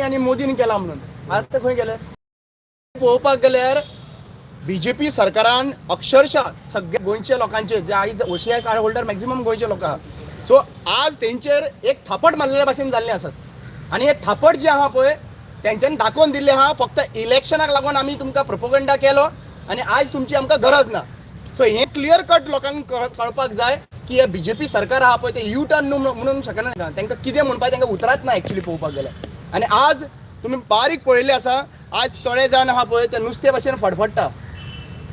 आनी मोदीन केला म्हणून. आतां खंय गेले? पळोवपाक गेल्यार बीजेपी सरकारान अक्षरशः सगळे गोंयच्या लोकांचे जे आयज ओसीआय कार्ड होल्डर मॅक्झिमम गोंयचे लोक आहा, सो आज तेंचेर एक थापट मारलेल्या भाशेन जाल्लें आसात. आनी हे थापट जे आहा पळय, तेंच्यांनी दाखोवन दिल्लें आहा, फक्त इलेक्शनाक लागून आमी तुमकां प्रोपोगंडा केलो आनी आयज तुमची आमकां गरज ना. सो हें क्लियर कट लोकांक कळपाक जाय की हे बीजेपी सरकार आहा पळय, ते यू टर्न म्हणून शकना. तांकां कितें म्हणपाक तांकां उतरात ना एक्चुली पळोवपाक गेल्यार. आनी आज तुमी बारीक पळयल्लें आसा, आज थोडे जाण आहा पळय ते नुस्तें भाशेन फडफडटा.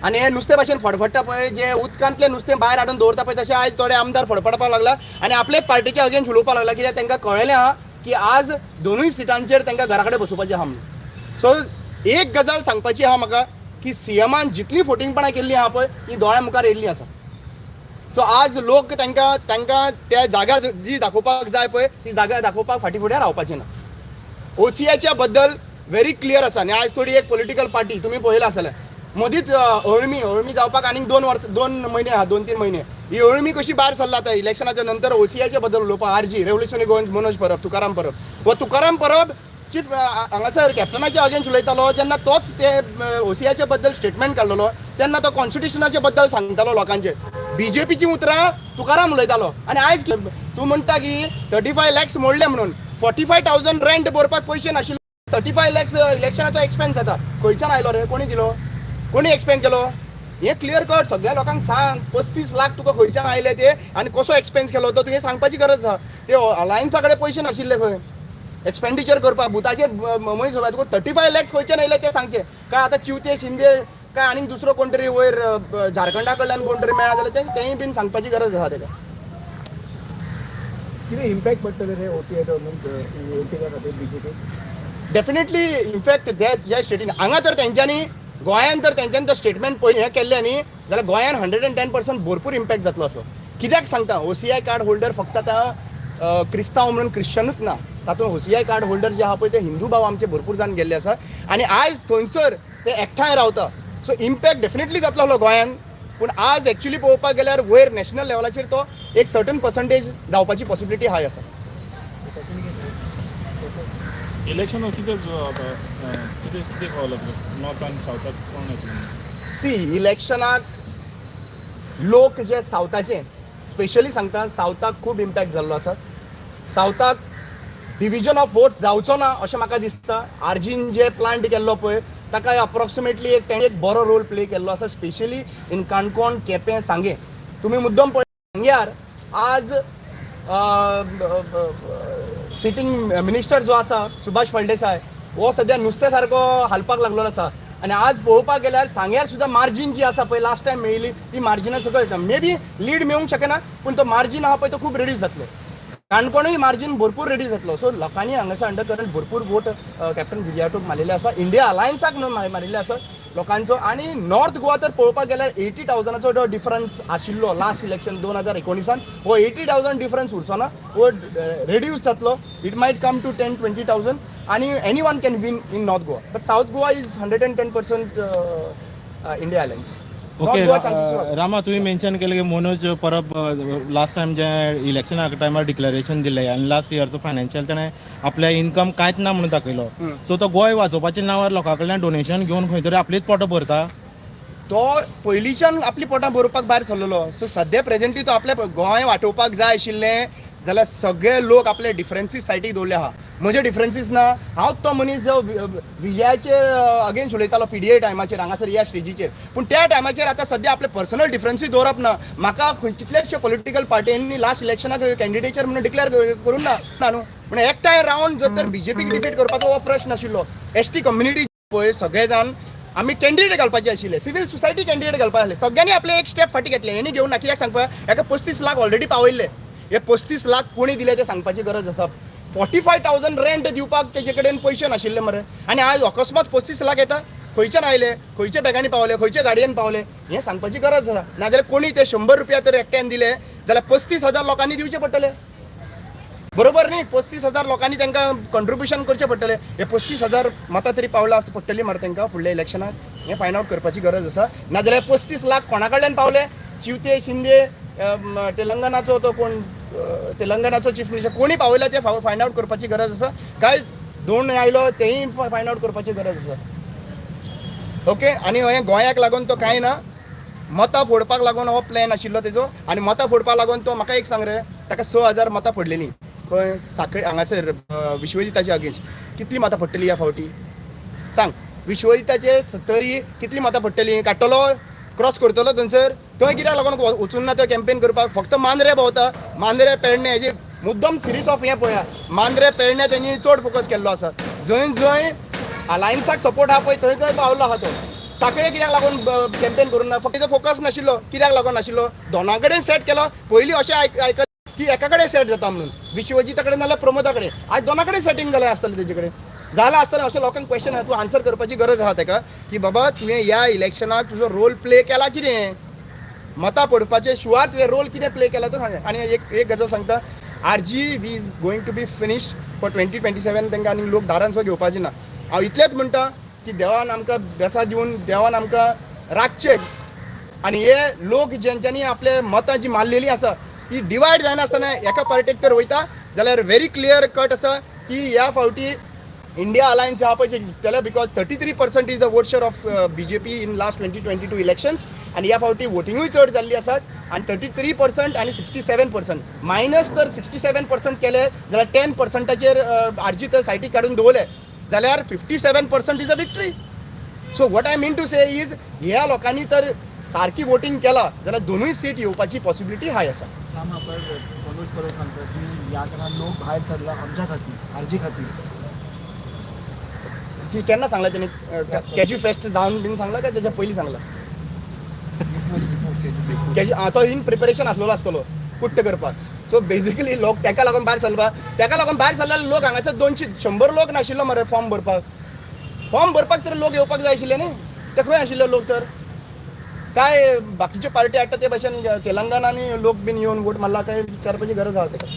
आनी हे नुस्तें भाशेन फडफडटा पळय, जे उदकांतलें नुस्तें भायर हाडून दवरता पळय, तशें आयज थोडे आमदार फडफडपाक लागला आनी आपलेच पार्टीच्या अगेन्स्ट उलोवपाक लागला, कित्याक तांकां कळ्ळें आहा की आज दोनूय सिटांचेर तांकां घरा कडेन बसोवपाचें आहा म्हणून. सो एक गजाल सांगपाची आहा म्हाका की सीएमान जितलीं फोटिंगपणां केल्लीं आहा पळय, ती दोळ्या मुखार येयल्ली आसा. सो आज लोक तांकां त्या जागा जी दाखोवपाक जाय पळय, ती जागा दाखोवपाक फाटीं फुडें रावपाची ना. ओसीआयच्या बद्दल व्हेरी क्लियर आसा. आनी आयज थोडी एक पॉलिटिकल पार्टी तुमी पळयलां आसतलें, मदींच अळमी अळमी जावपाक आनीक 2 वर्स, 2 म्हयने आहा, 2-3 म्हयने. ही अळमी कशी भायर सरला आतां इलेक्शनाच्या नंतर ओसीआयच्या बद्दल उलोवपाक? आरजी, रेव्होल्युशनरी गोवन्स, मनोज परब, तुकाराम परब. हो तुकाराम परब चीफ हांगासर कॅप्टनाच्या अगेन्स्ट उलयतालो. जेन्ना तोच ते ओसीआयच्या बद्दल स्टेटमेंट काडलेलो, तेन्ना तो कॉन्स्टिट्युशनाच्या बद्दल सांगतालो लोकांचे. बीजेपीची उतरां तुकाराम उलयतालो. आनी आयज तूं म्हणटा की 35 लॅक्स मोडले म्हणून. 45,000 रेंट भरपाक पयशे नाशिल्ले, 35 लॅक्स इलेक्शनाचो एक्सपेन्स जाता. खंयच्यान आयलो रे? कोणी दिलो? कोणी एक्सपेन्स केलो? हें क्लियर कट सगळ्या लोकांक सांग. 35 लाख तुका खंयच्यान आयले ते आनी कसो एक्सपेन्स केलो तो तुवें सांगपाची गरज आसा. ते अलायन्सा कडेन पयशे नाशिल्ले खंय एक्सपेंडिचर करपाक. बुथाचेर मनीस तुका 35 लॅक्स खंयच्यान येयले ते सांगचे. काय आतां चिवते शिंदे काय आनीक दुसरो कोण तरी वयर झारखंडा कडल्यान कोण तरी मेळ्ळा जाल्यार ते तेंय बीन सांगपाची गरज आसा तेका. कितें इम्पॅक्ट पडटले रे ओसीआय गव्हर्नमेंट ओसीआय खातीर बीजेपी? डेफिनेटली इनफॅक्ट ते ज्या स्टेटीन हांगा तर तेंच्यांनी, गोंयान तर तेंच्यांनी तो स्टेटमेंट पळय हें केल्लें न्ही, जाल्यार गोंयान 110% भरपूर इम्पॅक्ट जातलो असो. कित्याक सांगता, ओसीआय कार्ड होल्डर फक्त आतां क्रिस्तांव म्हणून क्रिश्चनूच ना, तातूंत ओसीआय कार्ड होल्डर जे आहा पळय, ते हिंदू भाव आमचे भरपूर जाण गेल्ले आसा आनी आयज थंयसर ते एकठांय रावता. सो इम्पॅक्ट डेफिनेटली जातलो आहलो गोंयान. पूण आज एक्चुली पळोवपाक गेल्यार वयर नॅशनल लेवलाचेर तो एक सर्टन पर्संटेज जावपाची पॉसिबिलिटी हाय आसा. इलेक्शन कितें आतां कितें कितें पावला तुका, नॉर्थ आनी सावथाक कोण येतले? सी, इलेक्शनाक लोक जे सावथाचे, स्पेशली सांगता, सावथाक खूब इम्पॅक्ट जाल्लो आसा. सावथाक डिविजन ऑफ वोट्स जावचो ना अशें म्हाका दिसता. आरजीन जे प्लांट केल्लो पळय, ताका अप्रॉक्सिमेटली एक तेणें एक बरो रोल प्ले केल्लो आसा, स्पेशली इन काणकोण, केपें, सांगें. तुमी मुद्दम पळय, सांग्यार आज सिटींग मिनिस्टर जो आसा सुभाष फळदेसाय, हो सद्या नुस्त्या सारको हालपाक लागलेलो आसा. आनी आज पळोवपाक गेल्यार सांग्यार सुद्दां मार्जीन जी आसा पळय, लास्ट टायम मेळिल्ली ती मार्जिना सकयल येता. मे बी लीड मेळूंक शकना, पूण तो मार्जीन आहा पळय, तो खूब रेड्यूस जातलो. काणकोणूय मार्जीन भरपूर रेड्यूस जातलो. सो लोकांनी हांगासर अंडर करंट भरपूर वोट कॅप्टन विजयाटूक मारलेले आसा, इंडिया अलायन्साक म्हणून मारिल्ले आसा लोकांचो. आनी नॉर्थ गोवा तर पळोवपाक गेल्यार 80,000चो जो डिफरन्स आशिल्लो लास्ट इलेक्शन 2019न, हो 80,000 डिफरन्स उरचो ना, हो रेड्यूस जातलो. It might come to 10-20,000 आनी anyone can win in North Goa, but South Goa is 110% India Alliance. Okay. North Goa chances. Rama, तुम्ही मेन्शन केलं की मनोज परब लास्ट टायम जे इलेक्शना टायमार डिक्लेरेशन दिलें आनी लास्ट इयरचो फायनान्शियल ताणें आपल्या इन्कम कांयच ना म्हणून दाखयलो. सो तो गोंय वाचोवपाच्या नांवार लोकां कडल्यान डोनेशन घेवन खंय तरी आपलीच पोटां भरता. तो पयलींच्यान आपली पोटां भरोवपाक भायर सरलेलो. सो सद्या प्रेझेंटली तो आपल्या गोंय वाटोवपाक जाय आशिल्लें जाल्यार सगळे लोक आपले डिफरन्सीस सायडीक दवरले आहा. म्हजे डिफरन्सीस ना. हांव तो मनीस जो विजयाचेर अगेन्स्ट उलयतालो पीडीए टायमाचेर हांगासर ह्या स्टेजीचेर. पूण त्या टायमाचेर आतां सद्या आपले पर्सनल डिफरन्सीस दवरप ना. म्हाका खंय कितलेशे पॉलिटिकल पार्टींनी लास्ट इलेक्शनाक कॅन्डिडेचर म्हणून डिक्लेअर करूंक ना ना न्हू. पूण एकठांय रावन जर तर बीजेपीक डिफीट करपाचो हो प्रश्न आशिल्लो. एसटी कम्युनिटी पळय, सगळे जाण आमी कॅन्डिडेट घालपाचे आशिल्ले, सिव्हिल सोसायटी कॅन्डिडेट घालपाचे आसले. सगळ्यांनी आपले एक स्टेप फाटीं घेतले. हेणी घेवन ना. कित्याक सांगपा, हेका 35 लाख ऑलरेडी पावयल्ले. हे 35 लाख कोणी दिले ते सांगपाची गरज आसा. 45,000 रेंट दिवपाक तेजे कडेन पयशे नाशिल्ले मरे, आनी आज अकस्मात 35 लाख येता. खंयच्यान आयले? खंयच्या बॅगांनी पावले? खंयच्या गाडयेन पावले? हें सांगपाची गरज आसा. नाजाल्यार कोणी ते 100 रुपया तर एकट्यान दिले जाल्यार 35,000 लोकांनी दिवचे पडटले, बरोबर न्ही? 35,000 लोकांनी तांकां कॉन्ट्रिब्युशन करचें पडटलें. हे 35,000 मतां तरी पावला आसता पडटली मरे तांकां फुडल्या इलेक्शनाक. हें फायंड आवट करपाची गरज आसा. नाजाल्यार 35 लाख कोणा कडल्यान पावले? चिवते शिंदे, तेलंगणाचो तो कोण, तेलंगणाचो चीफ मिनिस्टर, कोणी पावयला ते फायंड आवट करपाची गरज आसा. काय दोन आयलो तेंय फायंड आवट करपाची गरज आसा. ओके, आनी हें गोंयाक लागून तो कांय ना, मतां फोडपाक लागून हो प्लॅन आशिल्लो तेजो. आनी मतां फोडपाक लागून तो, म्हाका एक सांग रे, ताका 6000 मतां पडलेलीं खंय साखळे हांगासर विश्वजिताच्या अगेन्स्ट. कितलीं मतां पडटलीं ह्या फावटी सांग? विश्वजिताचे तरी कितलीं मतां पडटलीं? काडटलो, क्रॉस करतलो थंयसर. थंय कित्याक लागून वचून ना तो कॅम्पेन करपाक? फक्त मांद्रे भोंवता, मांद्रे, पेडणे. हेजे मुद्दम सिरीज ऑफ हें पळया, मांद्रे, पेडणे तेणी चड फोकस केल्लो आसा. जंय जंय अलायन्साक सपोर्ट आहा पळय, थंय थंय पावलो आहा तो. साखळे कित्याक लागून कॅम्पेन करूं ना? फक्त तेजो फोकस नाशिल्लो. कित्याक लागून नाशिल्लो? दोना कडेन सेट केलो. पयलीं अशें आयक आयकलें की एका कडेन सेट जाता म्हणून, विश्वजिता कडेन नाल्यार प्रमोदा कडेन. आज दोना कडेन सेटींग जालें आसतलें, तेजे कडेन जालां आसतलें. अशें लोकांक क्वेश्चन आहा. तूं आन्सर करपाची गरज आहा तेका की बाबा, तुवें ह्या इलेक्शनाक तुजो रोल प्ले केला कितें? मतां पडपाचे शिवाय तुवें रोल कितें प्ले केला तो सांग. आनी एक एक गजाल सांगता, RG we is going to be finished for 2027. तांकां आनी लोक दारान सुद्दां घेवपाचे ना. हांव इतलेंच म्हणटा की देवान आमकां बेसां दिवन, देवान आमकां राखचे आनी हे लोक जेंच्यांनी आपले मतां जी मारलेली आसा ती डिवायड जायनासतना एका पार्टेक तर वयता जाल्यार व्हेरी क्लियर कट आसा की ह्या फावटी इंडिया अलायन्स आहा पळय जे जिखतले, because 33% is the vote share of BJP in last 2022 elections. आनी ह्या फावटी वोटिंगूय चड जाल्ली आसा आनी 33% आनी 67% मायनस तर 67% केले जाल्यार, 10%चेर आरजी तर सायटीक काडून दवरले जाल्यार 57% is a victory. So what I mean to say is, ह्या लोकांनी तर सारकी वोटींग केला जाल्यार दोनूय सीट येवपाची पॉसिबिलिटी हाय आसा. काम आपण मनोज परब सांगता की ह्या कारणान लोक भायर सरला आमच्या खातीर, आरजी खातीर. की केन्ना सांगला तेणी? केजी फेस्ट जावन बीन सांगला काय तेच्या पयलीं सांगला? केजी तो इन प्रिपरेशन आसलेलो आसतलो कुट्ट करपाक. सो बेजिकली लोक तेका लागून भायर सरपा, तेका लागून भायर सरलेले लोक हांगासर 200 100 लोक नाशिल्लो मरे फॉर्म भरपाक. फॉर्म भरपाक तर लोक येवपाक जाय आशिल्ले न्ही, ते खंय आशिल्ले लोक? तर काय बाकीचे पार्टी हाडटा ते भशेन तेलंगणानी लोक बीन येवन वोट मारला काय विचारपाची गरज आहा तेका.